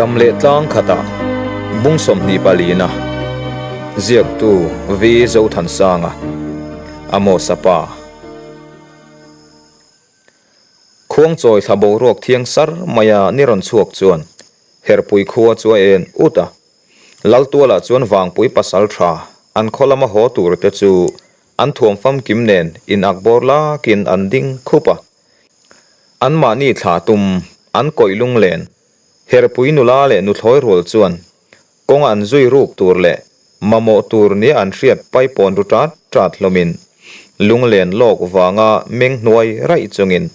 Dam leh tlang khatah bung 24 na ziaktu V Zothansanga, Amos-a pa. Khuangchawi thla boruak thiang sar maia ni rawn chhuak chuan Herpui khua chu a en ut a. Laltualah chuan Vangpui pasal tha an khaw lama haw tur te chu an thuam famkim nen in ak bawr lakin an ding khup a. Anmahni thla tum an kawih lunglen Herpui nula leh nuthlawi rual chuan kawng an zui ruk tur leh mamawh tur nia an hriat paipawn ru tat tat hlawmin lunglen lawk vanga meng hnuai raih chungin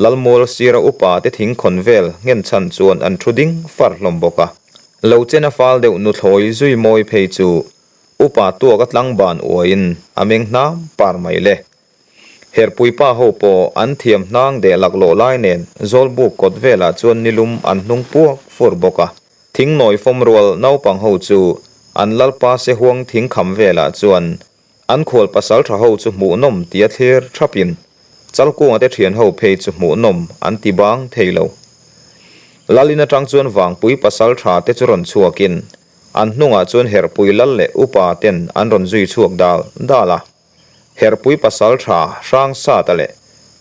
Lalmual sira upa te thingkhawn vel nghen chhan chuan an thu ding far hlawm bawk a. Lo chen a fal deuh nuthlawi zui mawi phei chu upa tuak a tlangban uaiin a meng hnam par mai le. Herpui pa ho pawh an thiam hnang deh laklawh lai nen Zawlbuk kawt velah chuan nilum an hnung puak fur bawk a. Thingnawi fawm rual naupang ho chu an lalpa sehuang thingkham velah chuan An khual pasal tha ho chu hmuhnawm tia thlir thapin Chalkunga te thian ho phei chu hmuhnawm an ti bang thei lo. Lalin atang chuan Vangpui pasal tha te chu rawn chhuakin an hnungah chuan Herhpui lal leh upa ten an rawn zui chhuak dal dal a. Herhpui pasal tha hrang sata leh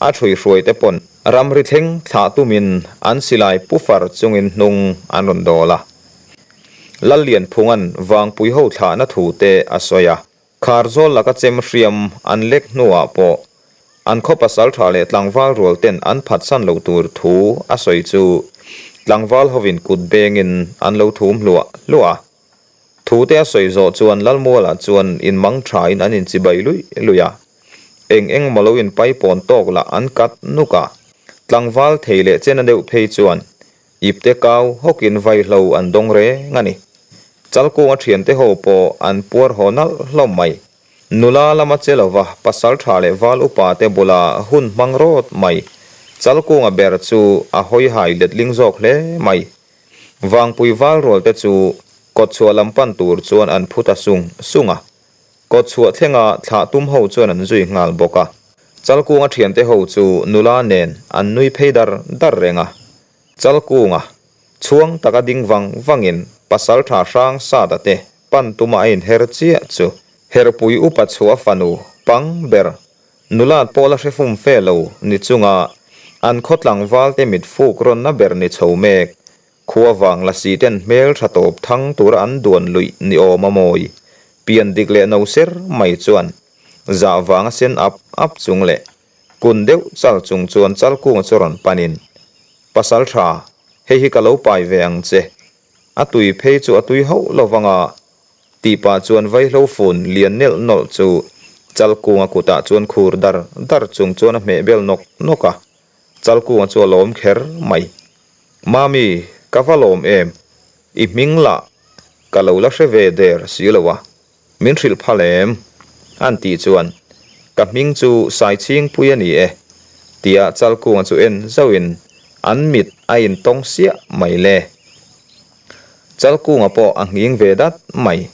a ṭhuihruai te pawn ramri thleng thlah tumin an silai pu far chungin hnung an rawn dawl a. Lallianphunga'n Vangpui ho thlahna thu te a sawi a, Kharzawl laka chem hriam an lek hnuah pawh an khaw pasal tha leh tlangval rual ten an phatsan lo tur thu a sawi chu tlangval hovin kut bengin an lo thum hluah hluah a. Thu te a sawi zawh chuan Lalmualah chuan inmang thain an inchibai luih luih a, eng eng maw lo inpaipawn tawk lah an kat nuk a, tlangval thei leh chena deuh phei chuan Ipte kau hawkin vaihlo an dawng reng a ni. Chalkunga thiante ho pawh an puar haw nalh hlawm mai. Nula lama che lova pasal tha leh val upa te bula hun hmang rawt mai. Chalkunga ber chu a hawi hai letling zawk hle mai. Vangpui val rual te chu kawtchhuah lam pan tur chuan an phu ta sung sung a. Kawtchhuah thlenga thlah tum ho chuan an zui nghal bawk a. Chalkunga thiante ho chu nula nen an nui phei dar dar reng a. Chalkunga, chhuang taka ding vang vangin pasaltha hrang Sada te pan tuma a inher chiah chu Herpui upa chhuah fanu pang ber nulat pawh la hre fum fe lo ni chunga an khaw tlangval te mit fuk rawnna ber ni chho mek khua vang lasi ten hmel tha tawp thang tura an duan luih ni awm a mawi pian dik leh no ser mai chuan zah vanga sen ap ap chung leh Kun deuh chal chung chuan Chalkunga chu rawn panin, Pasal tha, hei hi ka lo pai ve ang che. A tui phei chu a tui hauh lo vang a, tih pah chuan vaihlo fun lian nelh nawlh chu Chalkunga kutah chuan khur dar dar chung chuan a hmeh bel nawk nawk a. Chalkunga chu a lawm kher mai. Mami, ka va lawm em? I hming lah ka lo la hre ve der si lo a. Min hrilh phal em? An tih chuan, Ka hming chu Saichhingpui a ni e, tia Chalkunga chu en zauhin an mit a intawng siah mai le. Chalkunga pawh a nghing ve dat mai.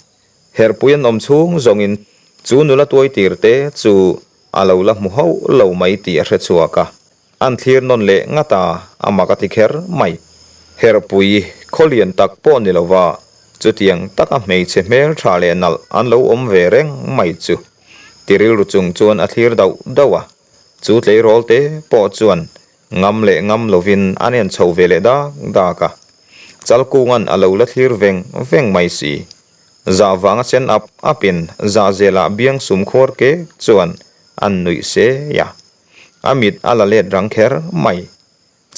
Herpui an awm chhung zawngin chu nula tuai tir te chu a lo la hmu hauh lo mai tih a hre chhuak a. An thlir nawn leh ngat a, a mak a ti kher mai. Herhpui khaw lian tak pawh ni lova chutiang taka hmeichhe hmel tha leh nalh an lo awm ve reng mai chu ti rilru chung chuan a thlir dauh dauh a. Chu tleirawl te pawh chuan ngam leh ngam lovin an en chho ve leh dak dak a. Chalkunga'n a lo la thlir veng veng mai si. Zah vanga sen ap apin zahzelah biang sum khuar kek chuan an nuih se a. A mit a la let rang kher mai.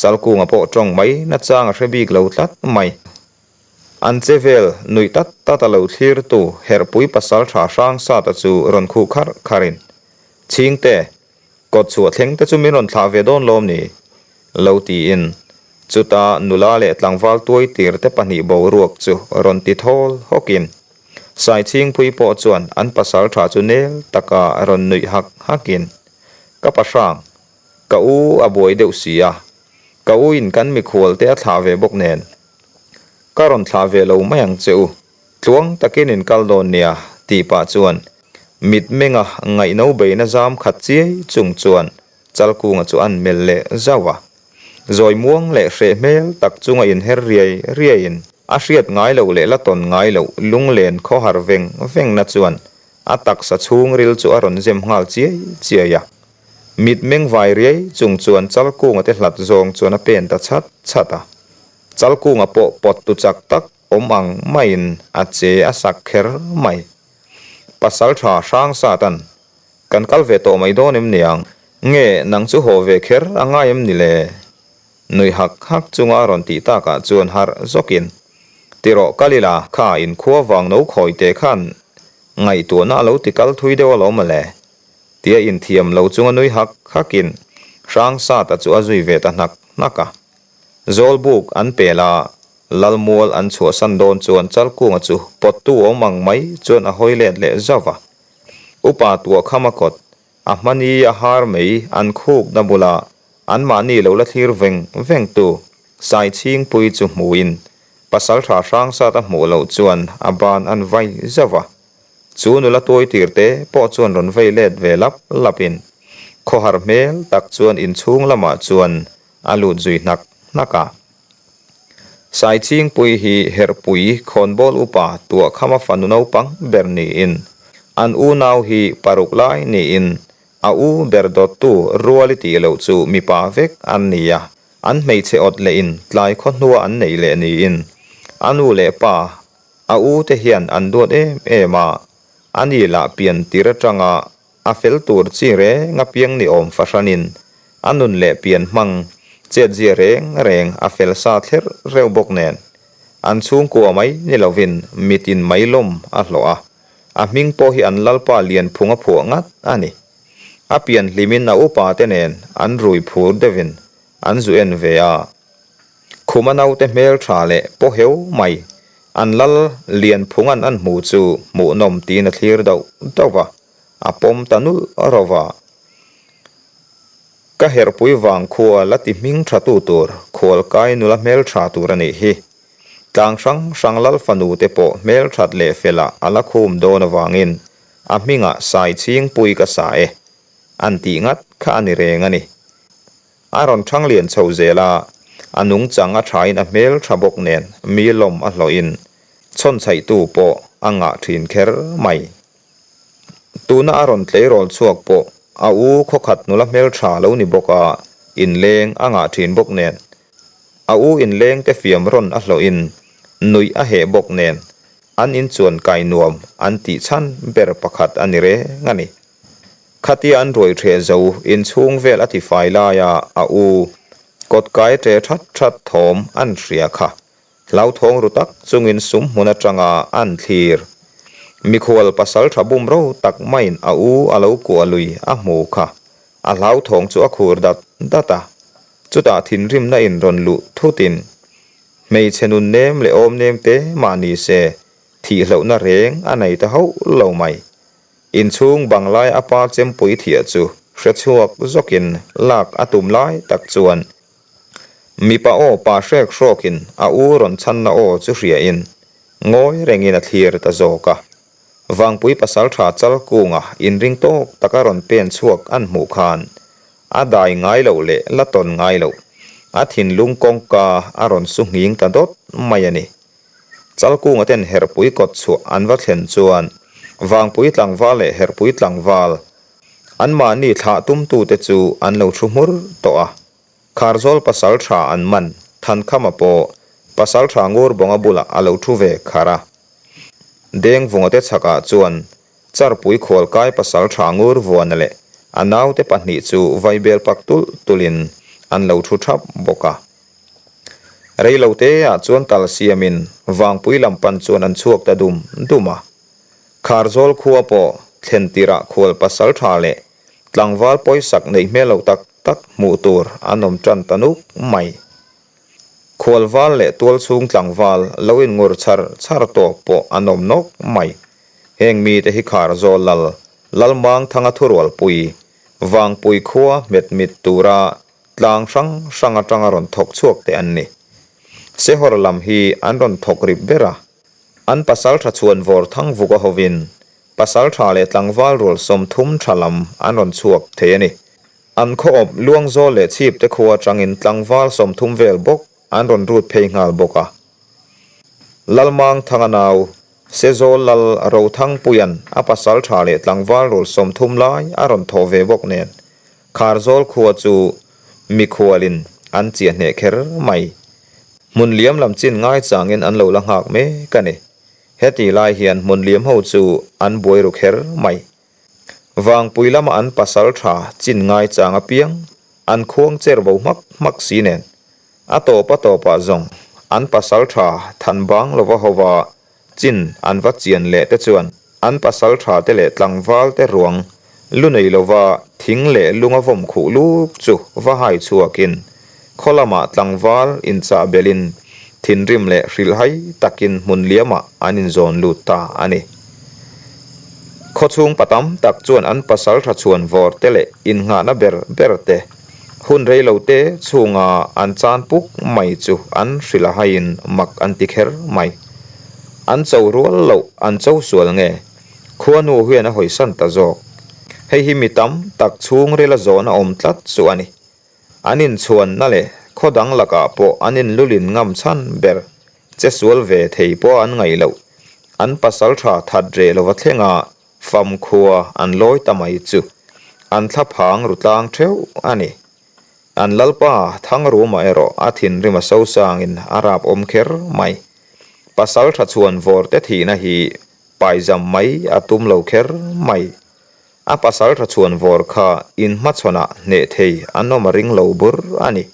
Chalkunga pawh tawng mai nachang a hre bik lo tlat mai. An che vel nuih tat tat a lo thlirtu Herhpui pasal tha hrang sata chu rawn khuh kharh kharhin, Chhingte, kawt chhuah thleng te chu min rawn thlah ve dawn lawm ni? lo tiin chuta nula leh tlangval tuai tir te pahnih boruak chu rawn ti thawl hawkin Saichhingpui pawh chuan an pasal tha chu nel taka rawn nuih hak hakin, Ka pa hrang, ka u a buai deuh si a, ka u in kan mikhual te a thlah ve bawk nen, ka rawn thlah ve lo mai ang che u, tluang takin in kal dawn nia, tih pah chuan mitmenga ngaihno beina zam khat chiai chung chuan Chalkunga chu an melh leh zauh a. Zawi muang leh hreh hmel tak chunga inher riai riaiin a hriat ngai loh leh la tawn ngai loh lunglen khawhar veng vengna chuan a taksa chhungril chu a rawn zem nghal chiai chiai a. Mitmeng vai riai chung chuan Chalkunga te hlat zawng chuan a pen ta chhat chhat a. Chalkunga pawh pawt tu chak tak awm ang maiin a che a sak kher mai. Pasaltha Hrangsatan Kan kal ve tawh mai dawn em niang? Nge nang chu haw ve kher a ngai em ni le? Nui hak hak chunga a rawn tih takah chuan harh zawkin, Ti rawh kal ila, kha inkhua vang no khawi te khan ngaihtuahna a lo ti kal thui deuh alawm mawle. Tia inthiam lo chunga nui hak hakin Hrangsata chu a zui ve ta hnak hnak a. Zawlbuk an pel a, Lalmual an chhuahsan dawn chuan Chalkunga chu pawttu awm ang mai chuan a hawi let leh zauh a. Upa tuahkhama kawt, a hmani a har mai an khukna bula anmahni lo la thlir veng vengtu Saichhingpui chu hmuin pasaltha Hrangsat a hmuh loh chuan a ban an vai zauh a. Chu nula tuai tir te pawh chuan rawn vei let ve lap lapin khawhar hmel tak chuan inchhung lamah chuan a lut zui hnak hnak a. Saichingpui hi Herhpui khawnbawl upa Tuahkhama fanu naupang ber niin, an unau hi paruk lai niin, a u ber dawttu Ruali tih loh chu mipa vek an ni a, an hmeichhe awt lehin tlai khaw hnua an neih leh niin, a nu leh pa, a u te hian an duat em em a, ani lah pian tir atanga A fel tur chi reng a piang ni awm fahranin a nun leh pian hmang chetzia reng reng a fel sa thler reuh bawk nen an chhungkua mai ni lovin mitin mai lawm a hlawh a, a hming pawh hi an lalpa Lianphunga phuah ngat a ni. A pian hlimin a upa te nen an rui phur deuhin an zu en ve a. Khuma naute hmel tha leh paw heu mai an lal Lianphunga'n an hmu chu hmuhnawm tiin a thlir dauh dauh va, a pawm ta nulh ro va. Ka herhpui vang khua la ti hming tha tu tur khualkai nula hmel tha tur a nih hi. Tlang hrang hrang lal fanu te pawh hmel that leh felah a la khum dawn avangin a hmingah Saichhingpui ka sa e an tih ngat kha a ni reng a ni. A rawn thang lian chho zel a, a nungchang a thain a hmel tha bawk nen mi lawm a hlawhin chhawnchhaihtu pawh a ngah thin kher mai. Tuna a rawn tleirawl chhuak pawh a u khawkhat nula hmel tha lo ni bawk a, inleng a ngah thin bawk nen a u inleng te fiam rawn a hlawhin nuih a heh bawk nen an inchuan kai nuam an tih chhan ber pakhat a ni reng a ni. Khatia an ruai ṭheh zo inchhung vel a tifai laia a u kawtkai ṭe ṭhat ṭhat thawm an hria kha. Hlauthawng ru tak chungin sum hmun aṭanga an thlir. Mikhual pasal ṭha bum ro tak maiin a u a lo kuah lui a hmu kha. A hlauthawng chu a khur dat dat a. Chutah thinrimna in rawn luh thutin hmeichhe nun nem leh awm nem te mah ni se thihlohna reng a nei ta hauh lo mai. Inchhung banglai a pa chempui thiah chu hre chhuak zawkin lak a tum lai tak chuan mipa aw pa hrek hrawkin a u rawn chhanna aw chu hriain ngawi rengin a thlir ta zawk a. Vangpui pasaltha Chalkunga inring tawk taka rawn pen chhuak an hmuh khan a dai ngai loh leh la tawn ngai loh a thinlung kawngka a rawn su nghing ta dawt mai a ni. Chalkunga ten Herhpui kawt chhuah an va thlen chuan Vangpui tlangval leh Herhpui tlangval anmahni thlah tumtute chu an lo thu hmur tawh a. Kharzawl pasal tha an man Thankhama pawh pasal tha Ngurbawnga bulah a lo thu ve khar a. Dengvunga te chhakah chuan Charpui khualkai pasal tha Ngurvuana leh a naute pahnih chu vaibel pak tulh tulhin an lo thu thap bawk a. Reilo te ah chuan tal siamin Vangpui lam pan chuan an chhuak ta dum dum a. Kharzawl khua pawh thlen tirah khual pasal tha leh tlangval pawisak neih hmel lo tak tak hmuh tur an awm tan ta nuk mai. Khual val leh tualchhung tlangval lo in ngur char char tawk pawh an awm nawk mai. Heng mite hi Kharzawl lal Lalmangthanga thurualpui Vangpui khua hmet mit tura Tlang hrang hrang atanga rawn thawk chhuak te an ni. Sehawr lam hi an rawn thawk rip ber a. An pasaltha chhuan vawr thang vuk a hovin pasaltha leh tlangval rual 30 tha lam an rawn chhuak thei a ni. An khaw awp Luangzawl leh Chhipte khua atangin tlangval 30 vel bawk an rawn rut phei nghal bawk a. Lalmang Thanga nau, Sezawl Lal Rothangpuia'n a pasal tha leh tlangval rul 30 lai a rawn thawh ve bawk nen, Kharzawl khua chu mikhualin an chiah hneh kher mai. Hmun liam lam chin ngaichangin an lo la nghak mek a ni. Heti lai hian hmun liam ho chu an buai ru kher mai. Vangpui lama an pasal tha chin ngaichang apiang an khuang cher bo hmak hmak si nen, a tawp a tawpah zawng an pasal tha than bang lova hova chin an va chian leh te chuan an pasal tha te leh tlangval te ruang lu nei lova thing leh lunga vawm khuh luk chu va hai chhuakin khaw lamah tlangval inchah belhin thinrim leh hrilhhai takin hmun liamah an inzawn lut ta a ni. Khawchhung pa tam tak chuan an pasal tha chhuan vawr te leh innghahna ber ber te hun rei lo te chhunga an chan puk mai chu an hrilh a haiin mak an ti kher mai. An cho rual loh an cho sual nge? Khuanu hian a hawisan ta zawk. Hei hi mi tam tak chhungrila zawhna awm tlat chu a ni. An inchhuanna leh khaw dang lakah pawh an inlulin ngam chhan ber che sual ve thei pawh an ngaih loh. An pasal tha that reh lova thlenga fam khua an lawi ta mai chu an thlaphang ru tlang theuh a ni. An lalpa Thangruma erawh a thinrim a sosangin a rap awm kher mai. Pasal tha chhuan vawr te thihna hi paizam mai a tum lo kher mai. A pasal tha chhuan vawr kha inhmachhawnah hneh thei an awm a ring lo bur a ni.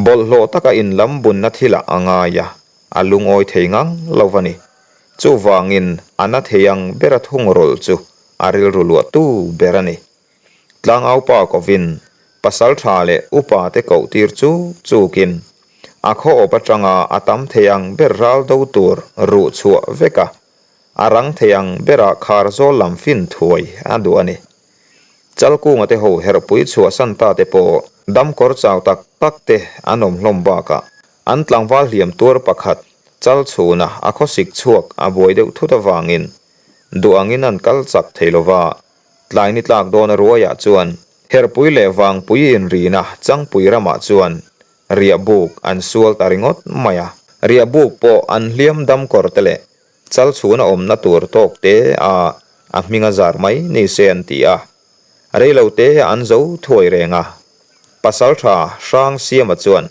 Bawlhhlawh taka inlam bunna thilah a ngai a, a lungawi thei ngang lo va ni. Chuvangin a na thei ang bera thungrawlh chu a rilru luahtu ber a ni. Tlangaupa kovin pasal tha leh upa te koh tir chuk chukin a khaw awp atanga a tam thei ang ber ral do tur ruh chhuah vek a, A rang thei ang berah khar zawl lam fin thuai a duh a ni. Chalkunga te ho herhpui chhuahsan ta te pawh damkawr chau tak tak te an awm hlawm bakah an tlangval hliam tuar pakhat chal chhuna a khawsik chhuak a buai deuh thut avangin duh angin an kal chak thei lova tlai ni tlak dawn a ruaiah chuan herhpui leh vangpui inrina changpui ramah chuan riahbuk an sual ta ringawt mai a. Riahbuk pawh an hliam damkawr te leh Chal chhuna awmna tur tawk te a a hming a zar mai ni se an ti a, reilo te an zo thuai reng a. Pasaltha Hrang Siama chuan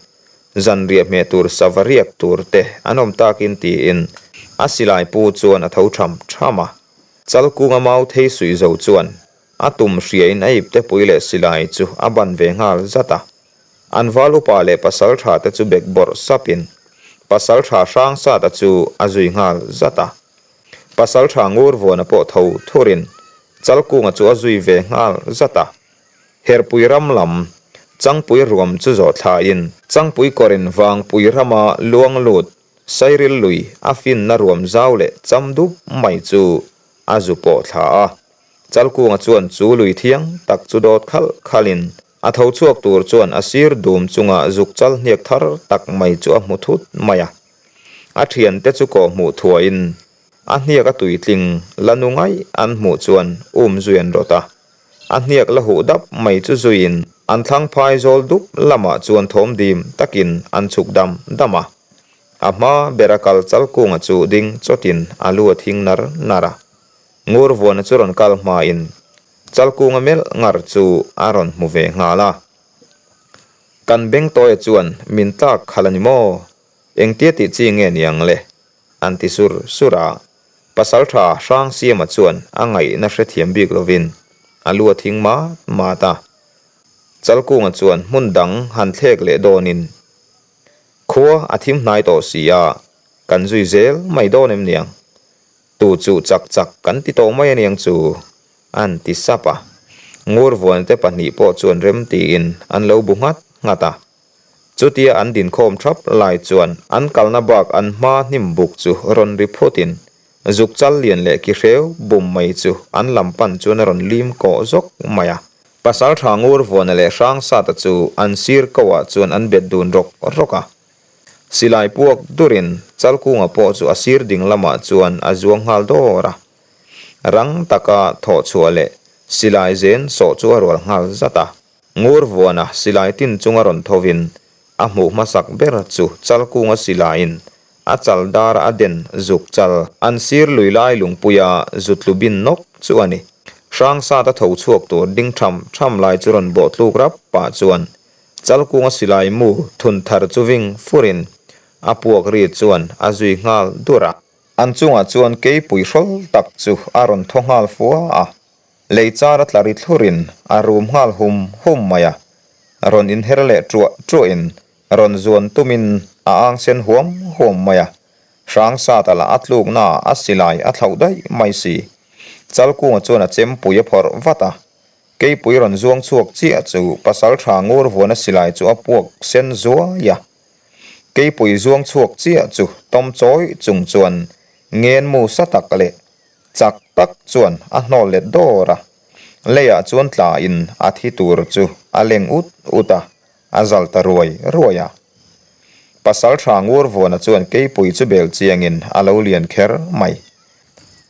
zan riah hmeh tur sava riak tur te an awm takin tiin a silai pu chuan a tho tham tham a. Chal kunga mau thei suih zo chuan a tum hriain a ipte pui leh silai chu a ban ve nghal zat a. An val upa leh pasaltha te chu bek bawrh sapin pasaltha hrang sata chu a zui nghal zat a. Pasaltha ngur vuana pawh tho thurin Chalkunga chu a zui ve nghal zat a. Herpui ram lam Changpui ruam chu zawh thlain Changpui kawrin Vangpui rama luang lut Sairil lui a finna ruam zau leh cham dup mai chu a zu pawh thla a. Chalkunga chuan chu lui thiang tak chu dawt khalh khalhin A tho chhuak tur chuan a sir dum chunga zuk chal hniak thar tak mai chu a hmu thut mai a. A thiante chu kawh hmuh thuahin a hniak a tuitling la nu ngaih an hmuh chuan um zui an rawt a. A hniak la huh dap mai chu zuiin an thlang phai zawl dup lamah chuan thawm dim takin an chhuk dam dam a. A hma bera kal chal kunga chu ding chawtin a lu a thing nar nar a. Ngur vuana chu rawn kal hmain Chalkunga melh ngar chu a rawn hmu ve nghal a. Kan Bengtawia chuan min tlak khalh a ni maw? Engtia tih chi nge ni ang le? An ti sur sur a. Pasaltha Hrangsiama chuan a ngaihna hrethiam bik lovin a lu a thing mat mat a. Chalkunga chuan hmun dang han thlek leh dawnin khua a thim hnai tawh si a, kan zui zel mai dawn em niang? Tu chu chak chak kan ti tawh mai aniang chu, an ti sap a. Ngurvuan te pahnih pawh chuan rem tiin an lo bu nghat nghat a. Chutia an dinkhawm thap lai chuan an kalna bak an hma hnim buk chu rawn ri phutin zuk chal lian leh ki hreu bum mai chu an lam pan chuan a rawn lim kawh zawk mai a. Pasaltha Ngurvuana leh Hrangsata chu an sir ko ah chuan an bet dun rawk rawk a. Silai puak durin Chalkunga pawh chu a sir ding lamah chuan a zuang nghal dawr a. Rang taka thawh chhuah leh Silai zen sawh chu a rual nghal zat a. Ngurvuana silai tin chunga rawn thovin a hmuh hmasak ber chu Chalkunga silaiin a chal dara a den zuk chal an sir lui lai lungpuia zu tlu bin nawk chu a ni. Hrangsat a tho chhuak tur ding tham tham lai chu rawn bawh tluk rap pah chuan Chalkunga silai mu thun thar chu ving furin a puak ri chuan a zui nghal dur a. An chungah chuan keipui hrawl tak chu a rawn thaw nghal fua a. Lei char a tla ri thlurin a rum nghal hum hum mai a, rawn inher leh ṭuah ṭuahin rawn zuan tumin a ang sen huam huam mai a, Hrangsata lah a tluknaah a silai a thlauh daih mai si. Chalkunga chuan a chempui a phawrh vat a, keipui rawn zuang chhuak chiah chu pasalṭha ngur vuana silai chu a puak sen zuai a, keipui zuang chhuak chiah chu tawm chawi chung chuan ngenmu sa tak leh Chak tak chuan a hnawl let dawr a, leiah chuan tlain a thi tur chu a leng ut ut a, a zal ta ruai ruai a. Pasal tha ngur vuana chuan keipui chu bel chiangin a lo lian kher mai.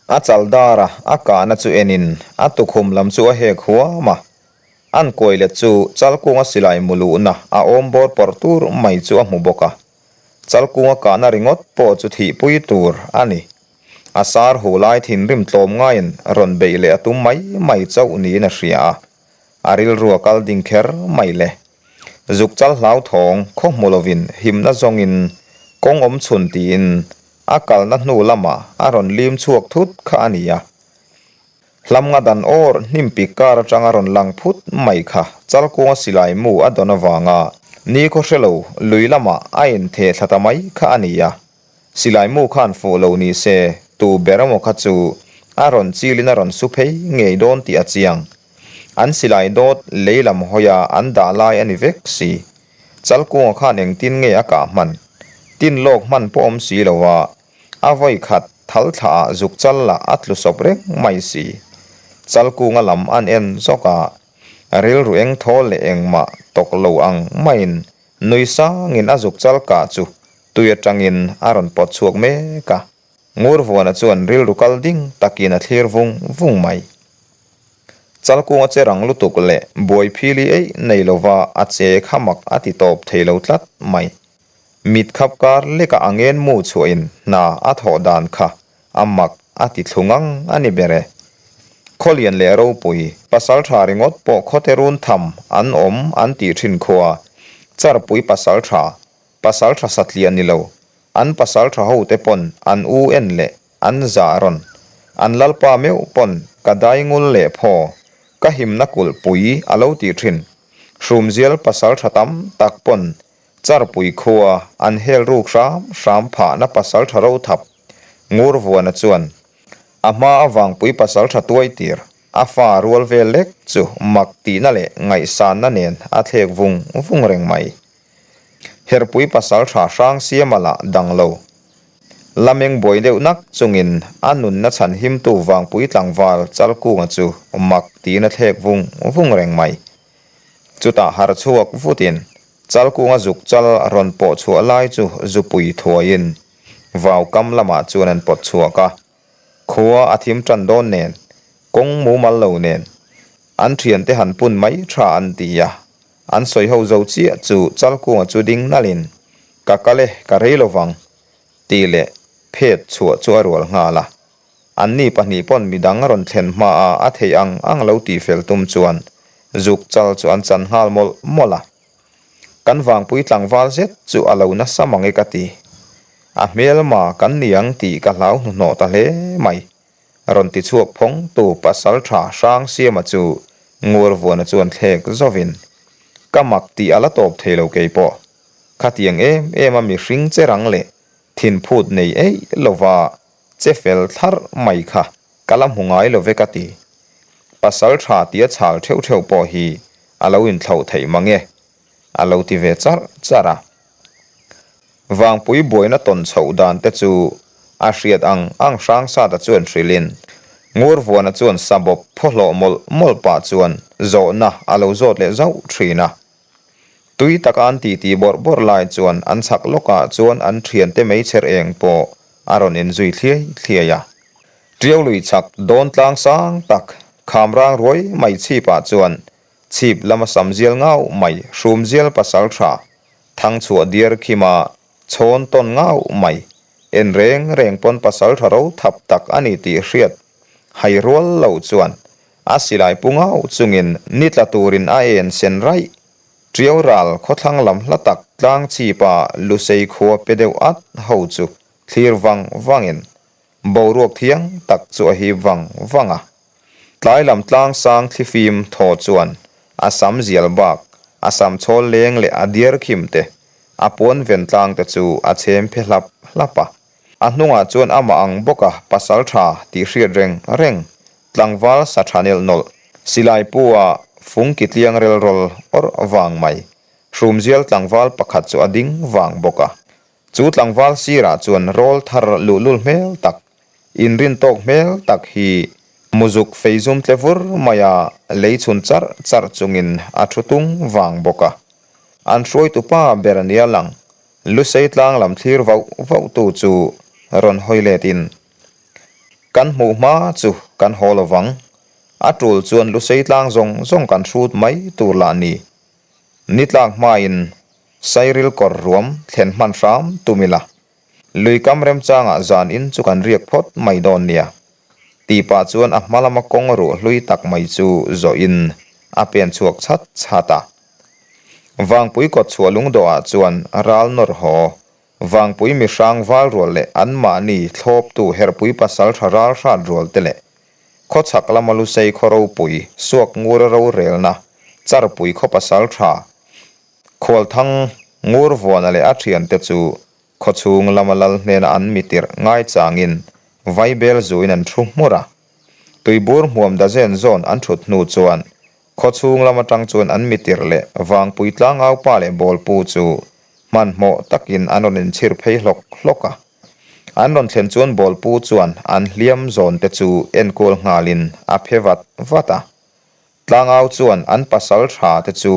A chal dar a, a kahna chu enin a tukhum lam chu a hek huam a. An kuai let chu Chalkunga silai mu luhna a awm bawr pawrh tur mai chu a hmu bawk a. Chalkunga kahna ringawt pawh chu thihpui tur a ni. A sar hu lai thinrim tlawm ngaiin rawn beih leh a tum mai mai chauh niin a hria a, a rilru a kal ding kher mai le. Zuk chal hlauthawng khaw hmu lovin himna zawngin kawng awm chhun tiin a kalna hnu lamah a rawn lim chhuak thut kha a ni a. Hlamnga dan awr hnim pik kar atanga rawn lang phut mai kha Chalkunga silai mu a dawn avanga nikhaw hrelo lui lamah a intheh thla ta mai kha a ni a. Silai mu khan fuh lo ni se, tu ber emaw kha chu a rawn chilin a rawn su phei ngei dawn tih a chiang. An silai dawt lei lam hawia an dah lai a ni vek si. Chalkunga khan engtin nge a kah hman? Tin lawk hman pawh awm si lo a, a vawi khat thal thla ah zuk chal lah a tlu sawp reng mai si. Chalkunga lam an en zawk a, rilru eng thawl leh engmah tawk lo ang maiin Nui sangin a zuk chal kah chu tui atangin a rawn pawt chhuak mek a. Ngurvuana chuan rilru kal ding takin a thlir vung vung mai. Chalkunga che rang lutuk leh buai phili eih nei lova a che kha mak a ti tawp thei lo tlat mai. Mit khap kar leka a ngen mu chhuahin hna a thawh dan kha a mak a ti thlu ngang a ni ber e. Khawlian leh ropui, pasaltha ringawt pawh khawte run tham an awm an tih thin khua, Charpui pasaltha, pasaltha satliah ni lo, an pasaltha hote pawn an u en leh an zah rawn, an lalpa meuh pawn ka daingul leh phaw, ka himna kulhpui a lo tih thin. Hrumzial pasaltha tam tak pawn Charpui khua an hel ruk hram hram phahna pasaltha ro thap Ngurvuana chuan a hma a vangpui pasaltha tuai tir a fa rual vel lek chu mak tihna leh ngaihsanna nen a thlek vung vung reng mai. Herpui pasaltha hrang siama lah dang lo. Lameng buai deuh nak chungin a nunna chhan himtu vangpui tlangval Chalkunga chu mak tiin a thlek vung vung reng mai. Chutah harh chhuak vutin Chalkunga zuk chal rawn pawh chhuah lai chu zupui thuaiin vau kam lamah chuan an pawt chhuak a. Khua a thim tan dawn nen, kawng mumal lo nen, an thiante han pun mai tha an ti a. An sawi ho zo chiah chu Chalkunga chu ding nalhin, Ka kal e, ka rei lovang, tih leh phet chhuah chu a rual nghal a. Anni pahnih pawn midang rawn thlen hmaah a theih ang ang lo tihfel tum chuan zuk chal chu an chan nghal mawlh mawlh a. Kan vangpui tlangval zet chu a lo nasa mang e ka ti. A hmelma kan ni ang tih ka hlau hnuhnawh ta hle mai. Rawn ti chhuak phawng tu pasal tha hrang siama chu Ngurvuana chuan thlek zovin, Ka mak tih a la tawp thei lo keipawh. Khatiang em em a mihring che rang leh thinphut nei eih lova Che fel thlarh mai kha ka la hmu ngai lo ve ka ti. Pasal tha tia chhal theuh theuh pawh hi a lo inthlauh theih mang e, a lo ti ve charh charh a. Vangpui buaina tawn chhoh dan te chu a hriat ang ang Hrangsata chuan hrilhin Ngurvuana chuan sabawp phaw hlawh mawlh mawlh pah chuan zawhna a lo zawt leh zauh thin a. Tui taka an titi bawrh bawrh lai chuan an chhak lawkah chuan an thiante meichher eng pawh a rawn inzui thliai thliai a. Tiau lui chhak dawn tlang sang tak, Khamrang ruai mai chhipah chuan chhip lama sam zial ngau mai hrumzial pasaltha Thangchhuah diar khima chhawn tawn ngau mai en reng reng pawn pasaltha ro thap tak a ni tih hriat hai rual lo chuan a silai pu ngau chungin ni tla turin a en sen raih Tiau ral khawthlang lam hla tak tlang chhipa Lusei khua pe deuh at ho chu thlir vang vangin boruak thiang tak chu a hip vang vang a. Tlai lam tlang sang thlifim thaw chuan a sam zial bak, a sam chhawl leng leh a diar khim te, a puan ven tlang te chu a chhem phe hlap hlap a. A hnungah chuan amah ang bawka pasal tha tih hriat reng reng tlangval sa tha nelh nawlh, silai pu a fung ki tliang rel rawl awrh vang mai, hrumzial tlangval pakhat chu a ding vang bawk a. Chu tlangval sirah chuan rawl thar luhlul hmel tak, inrin tawk hmel tak hi muzuk fei zum tle vur maia lei chhun charh charh chungin a thu tung vang bawk a. An hruaitu pa ber nia lang, Lusei tlang lam thlir vauh vauh tu chu rawn hawi let in, Kan hmuh hma chu kan haw lo vang, a tul chuan Lusei tlang zawng zawng kan hrut mai tur lah ni. Ni tlak hmain Sairil kawr ruam thlen hman hram tum ila, lui kam remchangah zan in chu kan riak phawt mai dawn nia. Tih pah chuan a hma lama kawng ruah hlui tak mai chu zawhin a pen chhuak chhat chhat a. Vangpui kawt chhuah lungdawhah chuan ral nawr haw, Vangpui mihrang val rual leh anmahni thlawptu herpui pasal tha ral hrat rual te leh khawchhak lama Lusei khaw ropui suak ngura rorelna Charpui khaw pasal tha Khualthang Ngurvuana leh a thiante chu khawchhung lama lal hnena an mi tirh ngaichangin vaibel zuin an thu hmur a. Tuibur hmuam da zen zawn an thut hnu chuan khawchhung lam atang chuan an mi tirh leh Vangpui tlangaupa leh Bawlpu chu hmanhmawh takin an rawn inchhir phei hlawk hlawk a. An rawn thlen chuan Bawlpu chuan an hliam zawn te chu enkawl nghalin a phe vat vat a. Tlangau chuan an pasal tha te chu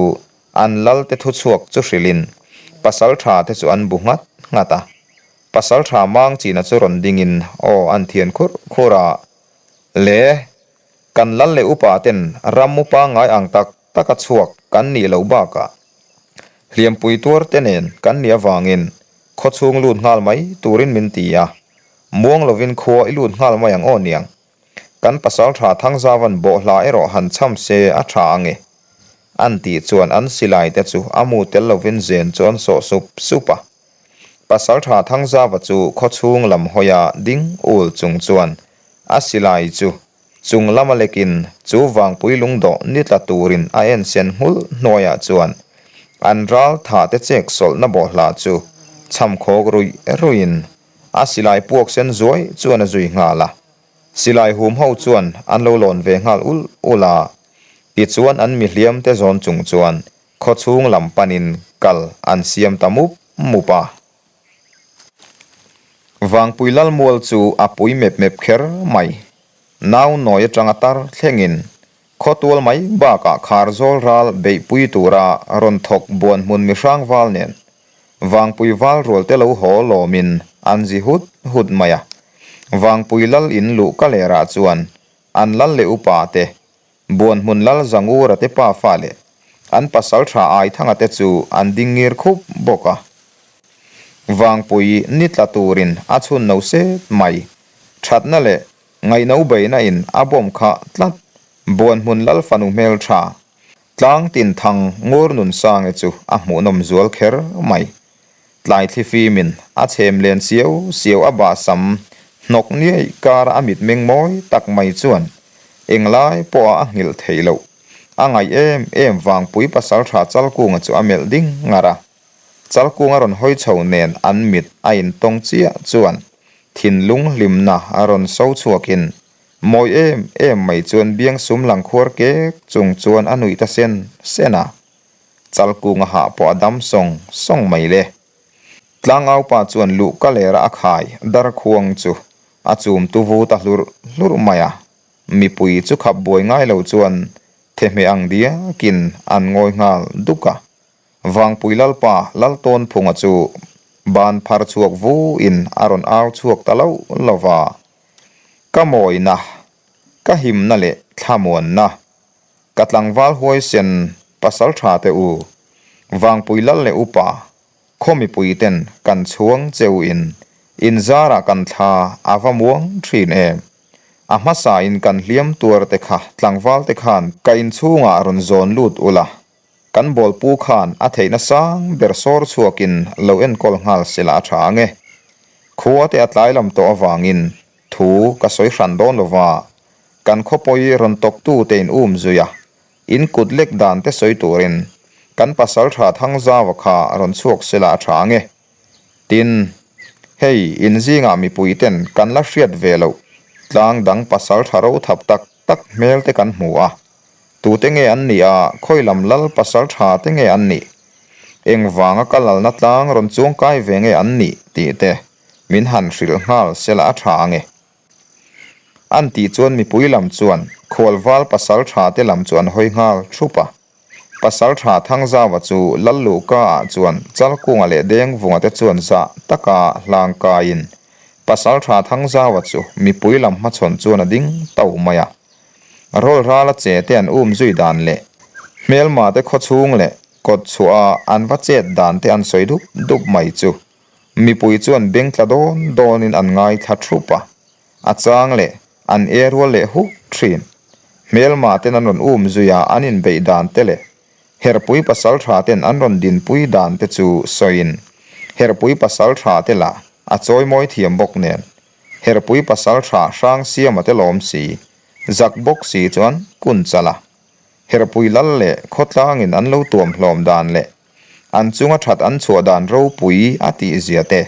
an lal te thuchhuak chu hrilhin pasal tha te chu an bu nghat nghat a. Pasal tha mang china chu rawn dingin aw an thian khurh khurh a, Le, kan lal leh upa ten ram upa ngai ang tak taka chhuak kan nih loh bakah hliampui tuar te nen kan nih avangin khawchhung lut nghal mai turin min ti a, muang lovin khua i lut nghal mai ang aw niang. Kan pasal tha Thangzavan bawhhla erawh han cham se a tha ang e. An tih chuan an silai te chu a mu tel lovin zen chu an sawh sup sup a. Pasal tha Thangzava chu khawchhung lam hawia ding ul chung chuan a silai chu chung lama lekin chu vangpui lungdawh ni tla turin a en sen nghulh hnuaiah chuan an ral tha te chek sawlhna bawhhla chu cham khawk ruih ruihin A silai puak sen zuai chuan a zui nghal a, silai hum ho chuan an lo lawn ve nghal ul ul a, tichuan an mihliam te zawn chung chuan khawchhung lam panin kal an siam ta mup mup a. Vangpui Lalmual chu a pui mep mep kher mai, nau nawi atanga tar thlengin khawtual mai bakah Kharzawl ral beihpui tura rawn thawk buan hmun mihrang val nen Vangpui val rual te lo haw lawmin an zi hut hut mai a. Vangpui lal in luh ka lerah chuan an lal leh upa te, Buanhmun lal Zangura te pafa leh an pasal tha Aithanga te chu an ding ngir khup bawk a. Vangpui ni tla turin a chhun no set mai. Thatna leh ngaihno beihna in a bawm khah tlat Buanhmun lal fanu hmeltha Tlang tin thang ngur nun sange chu a hmuhnawm zual kher mai. Tlai thlifimin a chhem len siau siau a bahsam hnawk niaih kara a mitmeng mawi tak mai chuan englai pawha a nghilh theih loh. A ngaih em em vangpui pasaltha Chalkunga chu a melh ding ngar a. Chalkunga rawn hawi chho nen an mit a intawng chiah chuan thinlung hlimna a rawn so chhuakin Mawi em em mai chuan biang sum lang khuar kek chung chuan a nuih ta sen sen a, Chalkung a hah pawh a dam sawng sawng mai le. Tlangau pa chuan luh ka lera a khai dar khuang chu a chum tu vu ta hlurh hlurh mai a, mipui chu khap buai ngai lo chuan thehmeh ang diakin an ngawi nghal duk a. Vangpui Lalpa Laltawnphunga chu ban phar chhuak vu in a rawn au chhuak ta loh lo va. Ka mawina, ka himna leh Thlamuanna, Ka tlangval huaisen pasaltha te u, Vangpui lal leh upa, khaw mipui ten kan chhuang che u in, in zarah kan thla a va muang thin em. A hmasa in kan hliam tuar te kha tlangval te khan ka inchhungah rawn zawn lut ula, kan bawlpu khan a theihna sang ber sawr chhuakin lo enkawl nghal sela a tha ange. Khua te a tlai lam tawh avangin thu ka sawi hran dawn lova, kan khawpawi rawn tawktu te in um zui a, in kut lek dan te sawi turin kan pasaltha Thangzauva kha rawn chhuak sela a tha ange. Tin, hei in zingah mipui ten kan la hriat ve loh tlang dang pasaltha ro thap tak tak hmel te kan hmu a, tute nge an nih a, khawi lam lal pasaltha te nge an nih, engvanga ka lalna tlang rawn chuangkai ve nge an nih tih te min han hrilh nghal sela a tha ange. An tih chuan mipui lam chuan khualval pasaltha te lam chu an hawi nghal thup a. Pasaltha Thangzaua chu Lal Luhka ah chuan Chalkunga leh Dengvunga te chuan zah taka hlang kaiin Pasaltha Thangzaua chu mipui lam hmachhawn chuan a ding tau mai a. Rawlrala che te an um zui dan leh hmelma te khawchhung leh kawtchhuah a an va chet dan te an sawi dup dup mai chu Mipui chuan beng tla dawn dawnin an ngaithla thup a, a chang leh an e rual leh huk thin. Hmelma ten an rawn um zui a, an inbeih dan te leh Herpui pasaltha ten an rawn dinpui dan te chu sawiin Herpui pasaltha te lah a chawimawi thiam bawk nen Herpui pasaltha Hrangsiama te lawm si, zak bawk si chuan kun chala Herpui lal leh khawtlangin an lo tuam hlawm dan leh an chunga that an chhuah dan ropui a tih zia te,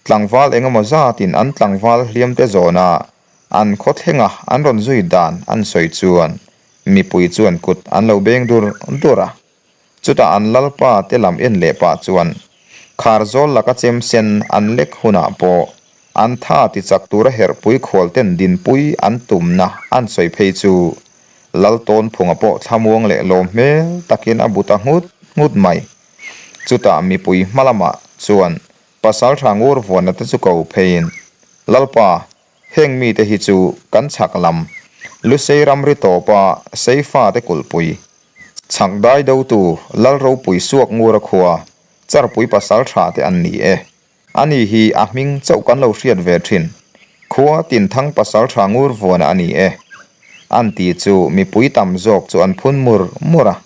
tlangval engemaw zatin an tlangval hliam te zawna an khaw thlenga an rawn zui dan an sawi chuan mipui chuan kut an lo beng dur dur a. Chutah an lalpa te lam en leh pah chuan Kharzawl laka chem sen an lek hunah pawh an tha ti chak tura herhpui khual ten dinpui an tumna an sawi phei chu Laltawnphunga pawh thlamuang leh lawm hmel takin a bu ta nghut nghut mai. Chutah mipui hma lamah chuan Pasaltha Ngurvuana te chu ko pheiin, Lalpa, heng mite hi chu kan chhak lam, Lusei ramri tawpa Seifa te kulhpui, chhak dai dotu Lalropui Suak Ngura khua, Charpui Pasaltha te an ni e. Ani hi a hming chauh kan lo hriat ve thin. Khua Tinthang Pasaltha Ngurvuana a ni e. An ti chu mipui tam zawk chu an phun mur mur a.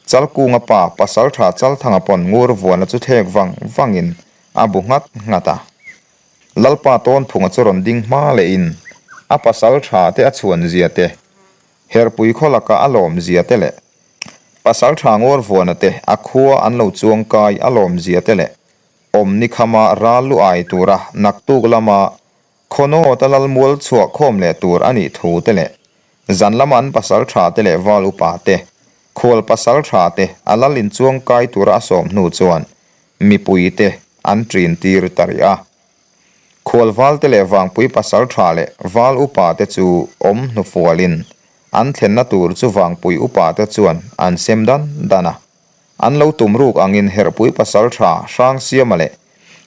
Chalkunga pa Pasaltha Chalthanga pawn Ngurvuana chu thlek vang vangin a bu nghat nghat a. Lalpa Tawnphunga chu rawn ding hma lehin a pasaltha te a chhuan zia te, Herpui khaw laka a lawm zia te leh Pasaltha Ngurvuana te a khua an lo chuangkai a lawm zia te leh Awm ni khama ral lu ai tura naktuk lama Khawnawta lal mual chhuah khawm leh tur a nih thu te leh zan lama an pasal tha te leh val upa te, khual pasal tha te a lal inchuang kai tura a sawm hnu chuan mipui te an ṭin tir ta rih a. Khual val te leh vangpui pasal tha leh val upa te chu awm hnufualin an thlenna tur chu vangpui upa te chuan an sem dan dan a. An lo tum ruk angin Herhpui pasaltha Hrangsiama leh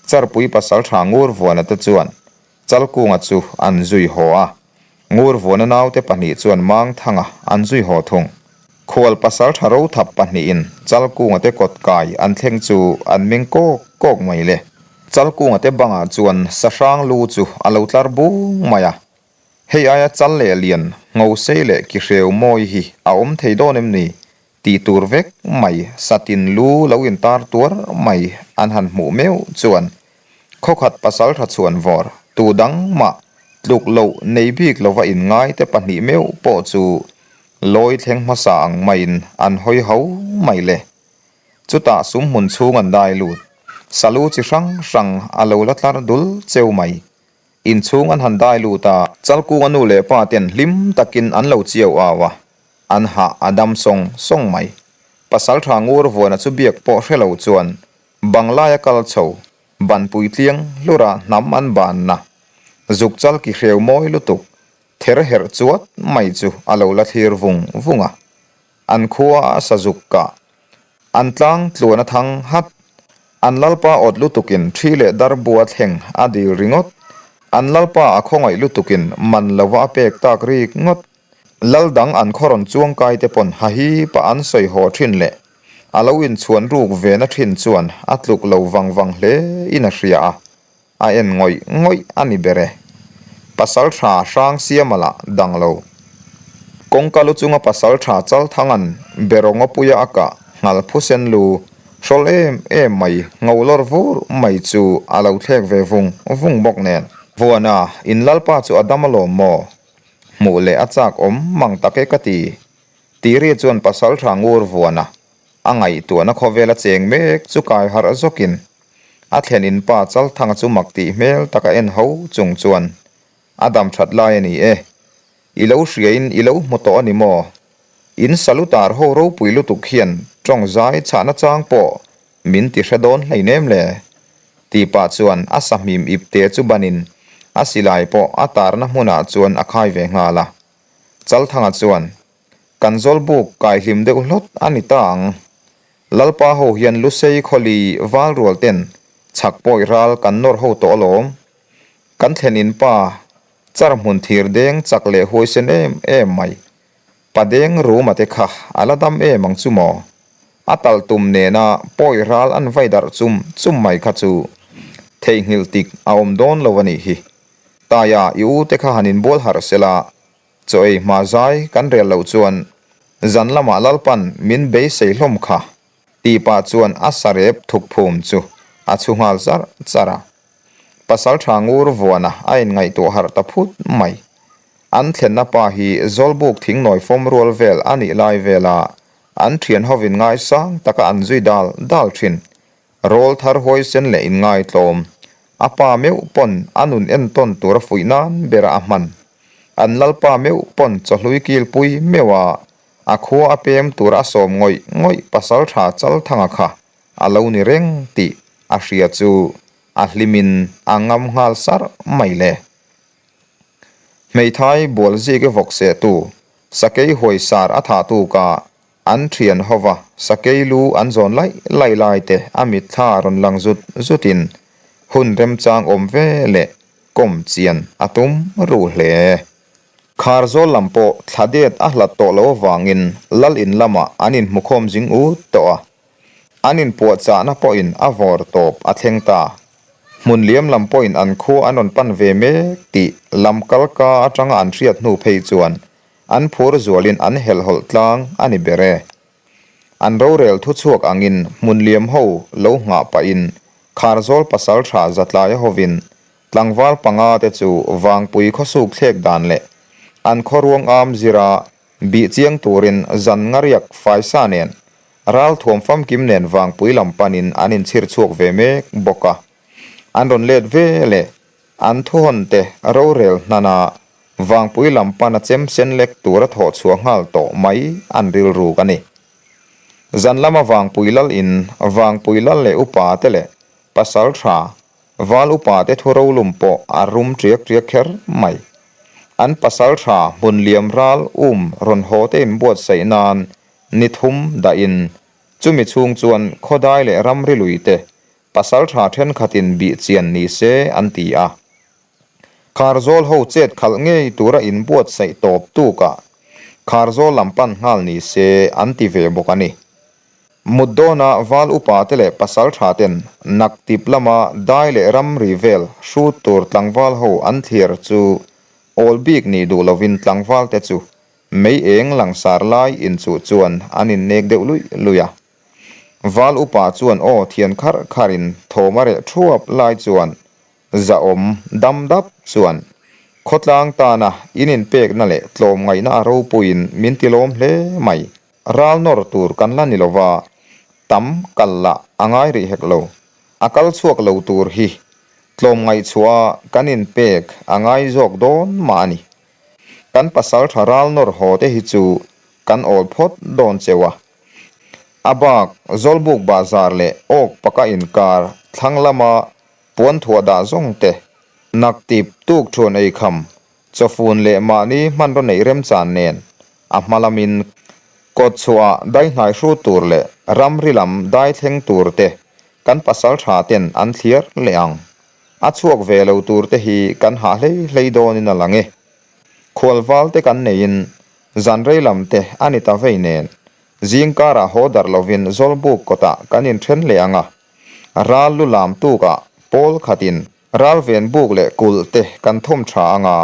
Charpui pasaltha Ngurvuana te chuan Chalkunga chu an zui haw a, Ngurvuana naute pahnih chuan Mangthanga an zui haw thung. Khual pasaltha Rothap pahnihin Chalkunga te kawt kai an thleng chu an meng kawk kawk mai le. Chalkunga te bangah chuan Sahrang lu chu a lo tlar bung mai a, hei aia chal leh lian, ngosei leh kihreu mawi hi a awm thei dawn em ni? Tih tur vek mai, satin lu lo intar tuar mai an han hmuh meuh chuan khawkhat pasaltha chhuan vawr tu dang mah tluk loh nei bik lova inngai te pahnih meuh pawh chu lawi thleng hmasa ang maiin an hawi ho mai le. Chutah sumhmun chhung an dai lut, salu chi hrang hrang a lo la tlar dul cheu mai. Inchhung an han dai lut a. Chalkunga nu leh pa ten hlim takin an lo chiau au a, an hah a dam sawng sawng mai. Pasaltha ngur vuana chu biak pawh hre lo chuan Banglaia kal chho, ban puitliang hlura hnam an banna, zuk chal ki hreu mawi lutuk, ther herh chuat mai chu a lo la thlir vung vung a. An khua a sa zuk kah. An tlang tluan a thang hat. An lalpa awt lutukin thi leh dar bua thleng a dil ringawt. An lalpa a khawngaih lutukin man lova a pek tak rik ngawt. Lal dang an khaw rawn chuang kai te pawn hahipa an sawi haw thin leh a lo inchhuan ruk ve na thin chuan a tluk lo vang vang hle in a hria a, a en ngawih ngawih a ni ber e. Pasal tha hrang siama lah dang lo. Kawngka lu chunga pasal tha Chalthanga'n beraw ngawpuia a kah nghal phusen lu hrawl em em mai ngo lawr vur mai chu a lo thlek ve vung vung bawk nen. Vuana, in lalpa chu a dam alawm maw? Hmuh leh a chak awm mang tak e ka ti. Tiri chuan pasal tha ngur vuana a ngaihtuahna khawvela cheng mek chu kai harh zawkin a thlen in pa Chalthanga chu mak tih hmel taka en ho chung chuan a dam that lai a ni e. I lo hriain i lo hmu tawh a ni maw? In salutar ho ropui lutuk hian tawng zai chhahna chang pawh min ti hre dawn hleinem le? Tih pah chuan a sahmim ipte chu banin a silai pawh a tarna hmunah chuan a khai ve nghal a. Chalthanga chuan, Kan zawlbuk kai hlim deuh hlawt a ni ta ang. Lalpa ho hian Lusei khawli val rual ten chhak pawi ral kan nawr ho tawh alawm. Kan thlen in pa char hmun thir deng chak leh huaisen em em mai. Pa deng ruma te kha a la dam em ang chu maw? A tal tum nena pawi ral an vai darh chum chum mai kha chu theihnghilh tik a awm dawn lo a nih hi. Taia i u te kha han inbual harh sela, chaw ei hma zai kan rel loh chuan zan lamah Lalpan min beisei hlawm kha tih pah chuan a sarep thuk phum chu a chhu nghal char char a. Pasal tha ngur vuana a inngaihtuah harh ta phut mai. An thlenna pa hi Zawlbuk thingnawi fawm rual vel a nih lai vela an thian hovin ngaisang taka an zui dal dal thin. Rawl thar huaisen leh inngaitlawm a pa meuh pawn a nun entawn tur a fuih nan bera a hman. An lalpa meuh pawn chawhlui kilpui meuh a a khua a pem tur a sawm ngawih ngawih pasal tha Chalthanga kha a lo ni reng tih a hria chu a hlimin a ngam nghal sarh mai le. Hmeithai bual zik e vawk sehtu, sakei huai sar a thahtu ka an thian hova sakei lu an zawn laih laih lai te a mitthla rawn lang zut zutin hun remchang awm ve leh kawm chian a tum ru hle. Kharzawl lam pawh thla det a hlat tawh lo avangin lal in lamah an inhmukhawm zing ut tawh a. An inpuahchahna pawhin a vawr tawp a thleng ta. Hmun liam lam pawhin an khua an rawn pan ve mek tih lam kalka atanga an hriat hnu phei chuan an phur zualin an helhhawlh tlang a ni ber e. An rorel thuchhuak angin hmun liam ho lo nghah pahin Kharzawl pasaltha Zatlaia hovin tlangval panga te chu Vangpui khawsuk thlek dan leh an khaw ruang am zira bih chiang turin zan ngariak faisa nen Ralthuam famkim nen Vangpui lam panin an inchhir chhuak ve mek bawk a. An rawn let ve leh an thuhawn te rorel hnana Vangpui lam pana chem sen lek tura thawh chhuah nghal tawh mai an rilruk a ni. Zan lama Vangpui lal in Vangpui lal leh upa te leh pasal tha val upa te thu rolum pawh a rum ṭiak ṭiak kher mai. An pasal tha hmun liam ral um rawn haw te inbuatsaih nan Ni thum dahin chumi chhung chuan khawdai leh ramri lui te pasal tha thenkhatin bih chian ni se an ti a. Kharzawl ho chet khalh ngei tura inbuatsaih tawp tukah Kharzawl lam pan nghal ni se an ti ve bawk a ni. Mut dawna val upa te leh pasal tha ten naktip lama dai leh ramri vel hrut tur tlangval ho an thlir chu awl bik nih duh lovin tlangval te chu Mei eng langsar lai inchuh chuan an innek deuh luih luih a. Val upa chuan aw thian kharh kharhin thawm a reh thuap lai chuan zahawm dam dap chuan khawtlang tana in inpekna leh tlawmngaihna a ropuiin min ti lawm hle mai. Ral nawr tur kan la ni lova, tam kal lah a ngai rih hek lo. A kal chhuak lo tur hi tlawmngaihchhuah kan inpek a ngai zawk dawn mah a ni. Kan pasal tha ral nawr haw te hi chu kan awl phawt dawn cheu a. A bak Zawlbuk bahzar leh awk paka inkar thlang lama puan thuah dah zawng te, naktip tuk thuan ei kham, chawfun leh mahni hmanraw neih remchan nen a hma lamin kawt chhuah dai hnai hru tur leh ramri lam dai thleng tur te kan pasal tha ten an thliar leh ang. A chhuak ve lo tur te hi kan hah hlei hlei dawnin a lang e. Khualval te kan neiin Zan rei lam te a ni ta vei nen, zing karah haw darh lovin Zawlbuk kawtah kan inthen leh ang a. Ral lu lam tukah pawl khatin ral ven buk leh kulh te kan thawm tha ang a,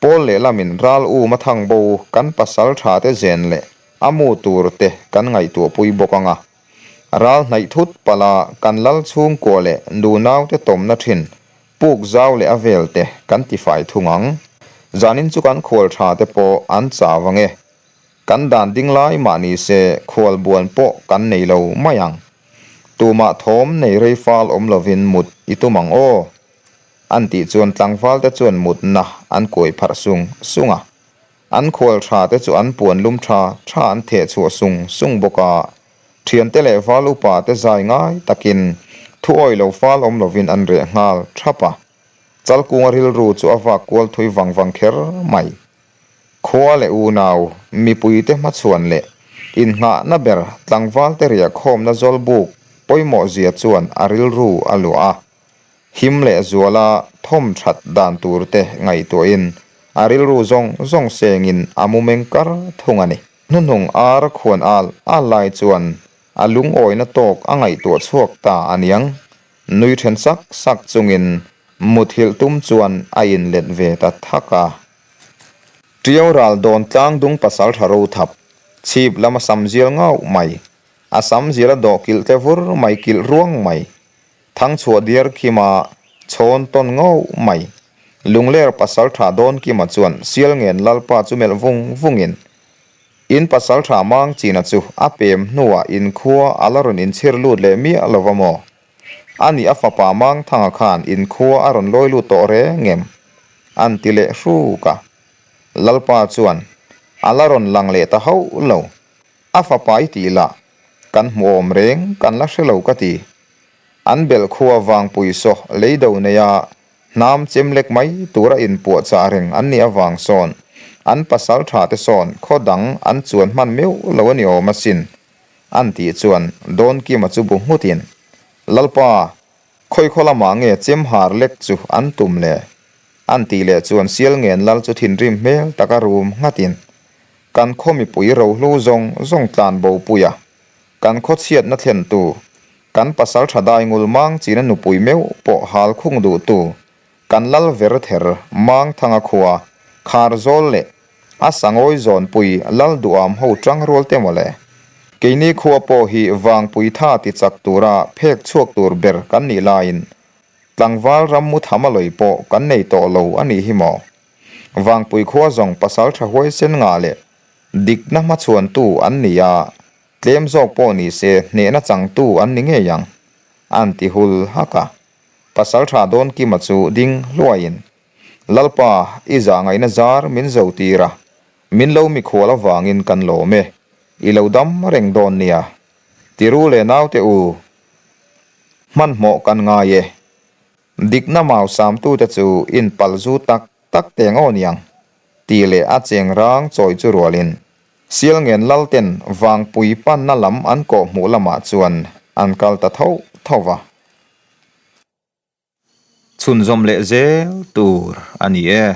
pawl lehlamin ral um a thang bo kan pasal tha te zen leh a mu tur te kan ngaihtuahpui bawk ang a. Ral hnaih thut pala kan lal chhungkua leh nunau te tawmna thin puk zau leh a vel te kan tifai thung ang. Zanin chu kan khual tha te pawh an chau ang e. Kan dan ding lai mah ni se khual buan pawh kan nei lo mai ang. Tumah thawm nei rei fal awm lovin mut i tum ang aw. An tih chuan tlangval te chuan mutna an kuai pharh sung sung a. An khual tha te chu an puan lum tha tha an theh chhuah sung sung bawk a, thiante leh val upa te zai ngai takin thu awi lo fal awm lovin an reh nghal thap a. Chalkunga rilru chu a vak kual thui vang vang kher mai. Khua leh unau, mipui te hmachhuan leh innghahna ber tlangval te riahkhawmna zawlbuk pawimawh zia chuan a rilru a luah a. Him leh zuala thawm that dan tur te ngaihtuahin a rilru zawng zawng sengin a mu meng kar thung a ni. Hnuhnung ar khuan al al lai chuan a lungawina tawk a ngaihtuah chhuak ta a niang. Nui then sak sak chungin muthilh tum chuan a inlet ve ta thak a. Tiau ral dawn tlang dung pasaltha ro thap chhip lama sam zial ngauh mai, a sam zial a dawh kilh te vur mai kilh ruang mai. Thangchhuah diar Kima chhawn tawn ngauh mai. Lungler pasaltha dawn Kima chuan Sialngen Lalpa chu melh vung vungin, In pasaltha mang china chu a pem hnuah in khua a la rawn inchhir lut leh miah lo va maw? Ani a fapa mang Thanga khan in khua a rawn lawi lut tawh reng em? An ti leh hruk a. Lalpa chuan, A la rawn lang leh ta hauh lo. A fapa i tih lah kan hmu awm reng kan la hre lo ka ti. An belh khua vangpui saw lei do neia hnam chem lek mai tura inpuahchah reng an nih avang sawn an pasal tha te sawn khaw dang an chuan hman meuh lo a ni awm asin an tih chuan Dawnkima chu bu nghutin Lalpa khawi khaw lamah nge chem har lek chu an tum le an tih leh chuan Sialngen lal chu thinrim hmel taka rum nghatin kan khaw mipui rohlu zawng zawng tlan bopuia Kan khawchhiatna thlentu, kan pasal tha dai ngul mang china nupui meuh pawh hal khung duhtu, kan lal ver ther mang thanga khua, khar zawl leh a sangawi zawnpui lal duham ho tang rual te mawle. Keini khua pawh hi vangpui tha ti chak tura phek chhuak tur ber kan nih laiin tlangval ram mu tham a lawi pawh kan nei tawh lo a nih hi maw? Vangpui khua zawng pasal tha huaisen ngah leh Dikna hmachhuantu an ni a, tlem zawk pawh ni se hnehna changtu an ni ngei ang, an ti hul hak a. Pasaltha Dawnkima chu ding hluaiin, Lalpa, i zah ngaihna zar min zo tir a, min lo mikhual avangin kan lawm e, i lo dam reng dawn nia. Tiru leh naute u, hmanhmawh kan ngai e. Dikna mau samtute chu inpalzu tak tak teng aw niang tih leh a cheng rang chawi chu rualin Sialngen Lalten Vangpui panna lam an kawh hmuh lamah chuan an kal ta tho tho va. Chhunzawm leh zel tur a ni e.